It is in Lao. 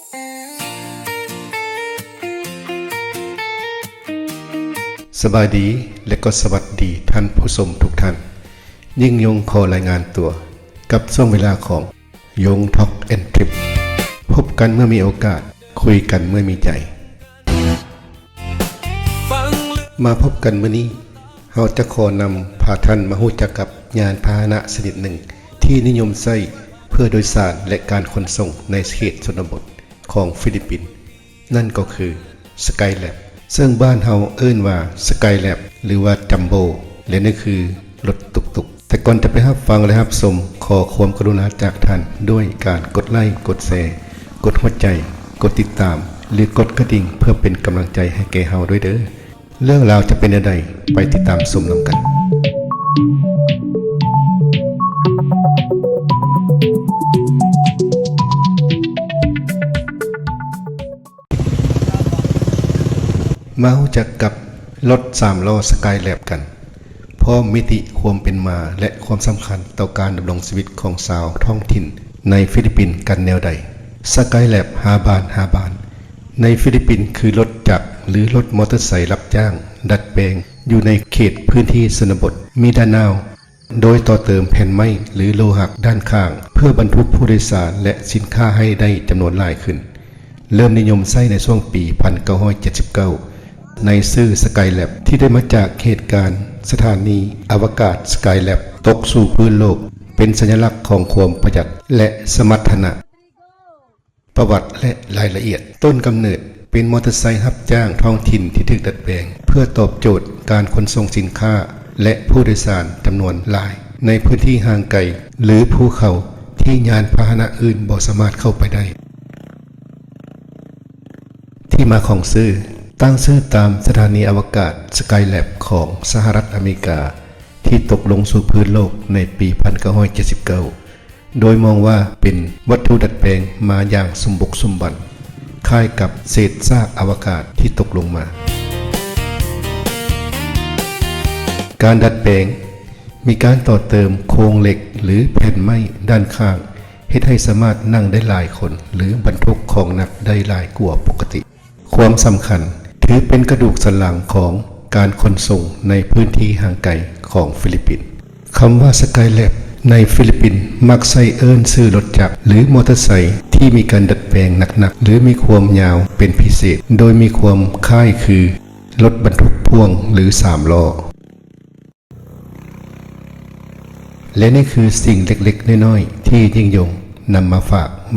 ສະບາຍດີ ແລະ ກໍສະຫວັດດີທ່ານຜູ້ຊົມທຸກທ່ານ. ຍິ່ງຍົງຂໍລາຍງານຕົວກັບຊ່ວງເວລາຂອງ Yong Talk and Trip. ພົບກັນເມື່ອມີໂອກາດ, ຄຸຍກັນເມື່ອມີໃຈ. ມາພົບກັນມື້ນີ້, ເຮົາຈະຂໍນຳພາທ່ານມາຮູ້ຈັກກັບຍານພາຫະນະຊະນິດໜຶ່ງ ທີ່ນິຍົມໃຊ້ເພື່ອໂດຍສານ ແລະ ການຂົນສົ່ງໃນເຂດຊົນນະບົດຂອງຟີລິບປິນ, ນັ້ນກໍຄື Skylab, ເຊິ່ງບ້ານເຮົາເອີ້ນວ່າ Skylab ຫຼືວ່າ Jumbo ແລະ ນີ້ຄືລົດຕຸກໆ. ແຕ່ກ່ອນຈະໄປຮັບຟັງ ແລະ ຮັບຊົມ, ຂໍຄວາມກະລຸນາຈາກທ່ານດ້ວຍການກົດໄລ, ກົດແຊ, ກົດຫົວໃຈ, ກົດຕິດຕາມ ຫຼື ກົດກະດິ່ງ ເພື່ອເປັນກຳລັງໃຈໃຫ້ແກ່ເຮົາດ້ວຍເດີ້. ເລື່ອງລາວຈະເປັນແນວໃດ, ໄປຕິດຕາມຊົມນຳກັນ. ມາຮູ້ຈັກກັບລົດສາມລໍ້ Skylab ກັນ, ພ້ອມມິຕິຄວາມເປັນມາ ແລະ ຄວາມສຳຄັນຕໍ່ການດຳລົງຊີວິດຂອງຊາວທ້ອງຖິ່ນໃນຟີລິບປິນກັນແນວໃດ. Skylab ຫ້າບ້ານ ຫ້າບ້ານ ໃນຟີລິບປິນ ຄືລົດຈັກ ຫຼື ລົດມໍເຕີໄຊຮັບຈ້າງດັດແປງ ຢູ່ໃນເຂດພື້ນທີ່ຊົນນະບົດ, ມີດ້ານໜ້າ ໂດຍຕໍ່ເຕີມແຜ່ນໄມ້ ຫຼື ໂລຫະດ້ານຂ້າງ ເພື່ອບັນທຸກຜູ້ໂດຍສານ ແລະ ສິນຄ້າໃຫ້ໄດ້ຈຳນວນຫຼາຍຂຶ້ນ. ເລີ່ມນິຍົມໃຊ້ໃນຊ່ວງປີພັນເກົ້າຮ້ອຍເຈັດສິບເກົ້າ ໃນຊື່ Skylab ທີ່ໄດ້ມາຈາກເຫດການສະຖານີອະວະກາດ Skylab ຕົກສູ່ພື້ນໂລກ, ເປັນສັນຍະລັກຂອງຄວາມປະຢັດ ແລະ ສະມັດຖະນະ. ປະຫວັດ ແລະ ລາຍລະອຽດ. ຕົ້ນກຳເນີດເປັນມໍເຕີໄຊຮັບຈ້າງທ້ອງຖິ່ນທີ່ຖືກດັດແປງເພື່ອຕອບໂຈດການຂົນສົ່ງສິນຄ້າ ແລະ ຜູ້ໂດຍສານຈຳນວນຫຼາຍໃນພື້ນທີ່ຫ່າງໄກ ຫຼື ພູເຂົາທີ່ຍານພາຫະນະອື່ນບໍ່ສາມາດເຂົ້າໄປໄດ້. ທີ່ມາຂອງຊື່. ຕັ້ງຊື່ຕາມສະຖານີອະວະກາດ Skylab ຂອງສະຫະລັດອາເມລິກາ ທີ່ຕົກລົງສູ່ພື້ນໂລກໃນປີພັນເກົ້າຮ້ອຍເຈັດສິບເກົ້າ ໂດຍມອງວ່າເປັນວັດຖຸດັດແປງມາຢ່າງສົມບຸກສົມບັນ, ຄ້າຍກັບເສດຊາກອະວະກາດທີ່ຕົກລົງມາ. ການດັດແປງ ມີການຕໍ່ເຕີມໂຄງເຫຼັກ ຫຼື ແຜ່ນໄມ້ດ້ານຂ້າງ, ເຮັດໃຫ້ສາມາດນັ່ງໄດ້ຫຼາຍຄົນ ຫຼື ບັນທຸກຂອງໜັກໄດ້ຫຼາຍກວ່າປົກກະຕິ. ຄວາມສຳຄັນ ຖືເປັນກະດູກສັນຫຼັງຂອງການຂົນສົ່ງໃນພື້ນທີ່ຫ່າງໄກຂອງຟີລິບປິນ. ຄຳວ່າ Skylab ໃນຟີລິບປິນ ມັກໃຊ້ເອີ້ນຊື່ລົດຈັກ ຫຼື ມໍເຕີໄຊທີ່ມີການດັດແປງໜັກໆ ຫຼື ມີຄວາມຍາວເປັນພິເສດ, ໂດຍມີຄວາມຄ້າຍຄືລົດບັນທຸກພໍ່ວງ ຫຼື ສາມລໍ້. ແລະ ນີ້ຄືສິ່ງເລັກໆນ້ອຍໆທີ່ຍິ່ງຍົງນຳມາຝາກມາ